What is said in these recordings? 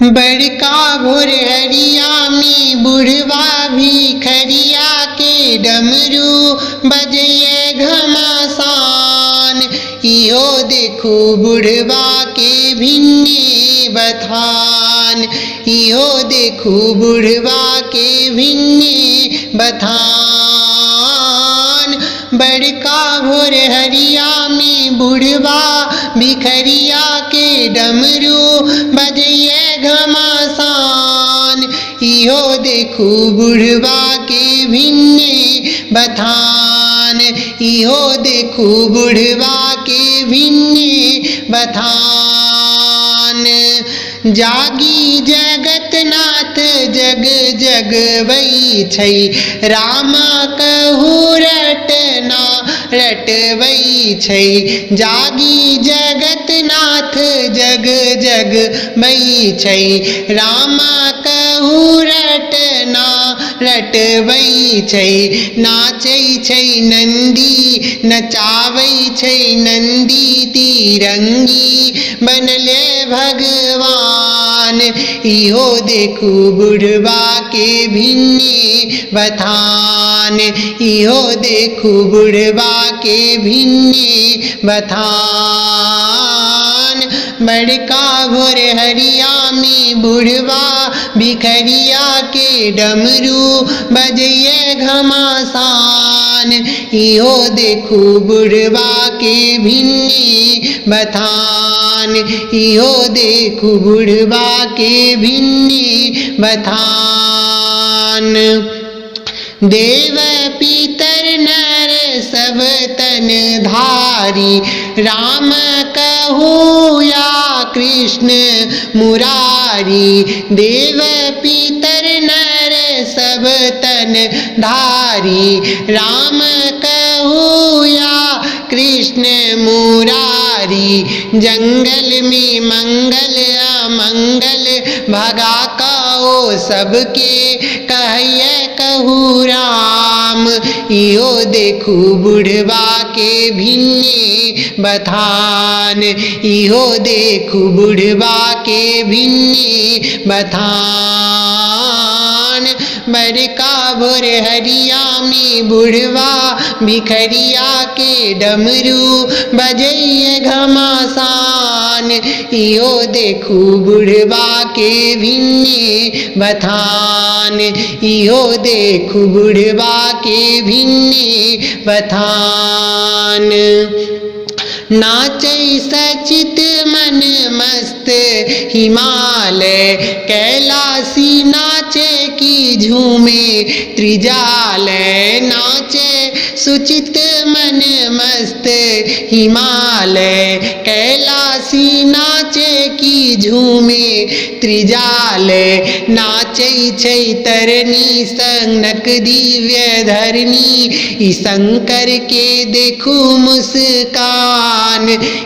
बड़का भोरहरिया में बुढ़वा भिखरिया के डमरू बजैये घमासान। इहो देखू बुढ़वा के भिन्ने बथान, इहो देखू बुढ़वा के भिन्ने बथान। बड़का भोरहरिया में बुढ़वा भिखरिया के डमरू बजैये घमासान। इहो देखू बुढ़वा के भिन्ने बथान, इहो देखू बुढ़वा के भिन्ने बथान। जागी जगतनाथ जग जगबै छै, रामा कहू रटना रटबै छै। जागी जगतनाथ जग जगबै छै, रामा कहू रटना रटबै छै। नाचै छै नन्दी नचाबै छै नन्दी, तिरंगी बनले भगवान। इहो देखू बुढ़वा के भिन्ने बथान, इहो देखू बुढ़वा के भिन्ने बथान। बड़का भोरहरिया में बुढ़वा भिखरिया के डमरू बजैये घमासान। इहो देखू बुढ़वा के भिन्ने बथान, इहो देखू बुढ़वा के भिन्ने बथान। देव पितर नर सब तन धारी, राम कहू या कृष्ण मुरारी। देव पितर नर सब तन धारी, राम कहू या कृष्ण मुरारी। जंगल में मंगल अमंगल भगा कओ सबके कहैये कहू राम। इहो देखू बुढ़वा के भिन्ने बथान, इहो देखू बुढ़वा के भिन्ने बथान। बड़का भोरहरिया में बुढ़वा भिखरिया के डमरू बजैये घमासान। इहो देखू बुढ़वा के भिन्ने बथान, इहो देखू बुढ़वा के भिन्ने बथान। नाचै सचित मन मस्त हिमालय, कैलासी नाचे की झूमे त्रिजालय। नाचे सुचित मन मस्त हिमालय, कैलासी नाचे की झूमे त्रिजालय। नाचै छै तरनी संगक दिव्य धरनी, ई शंकर के देखू मुस्कान।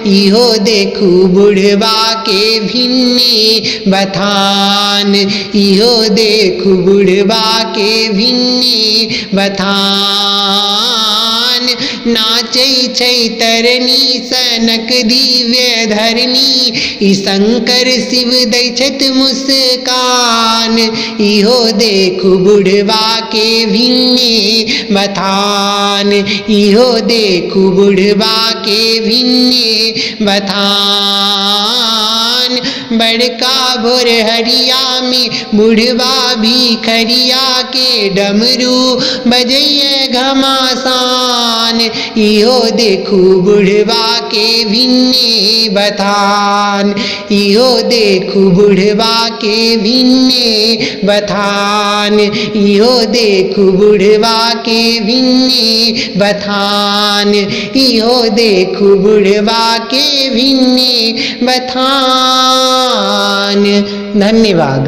इहो देखू बुढ़वा के भिन्ने बथान, इहो देखू बुढ़वा के भिन्ने बथान। नाचै छै तरनी सनक दिव्य धरनी, ई शंकर शिव दै छथि मुस्कान। इहो देखू बुढ़वा के भिन्ने बथान, इहो देखू बुढ़वा के भिन्ने बथान। बड़का भोरहरिया में बुढ़वा भिखरिया के डमरू बजैये घमासान। इहो देखू बुढ़वा के भिन्ने बथान, इहो देखू बुढ़वा के भिन्ने बथान, इहो देखू बुढ़वा के भिन्ने बथान, इहो देखू बुढ़वा के भिन्ने बथान। धन्यवाद।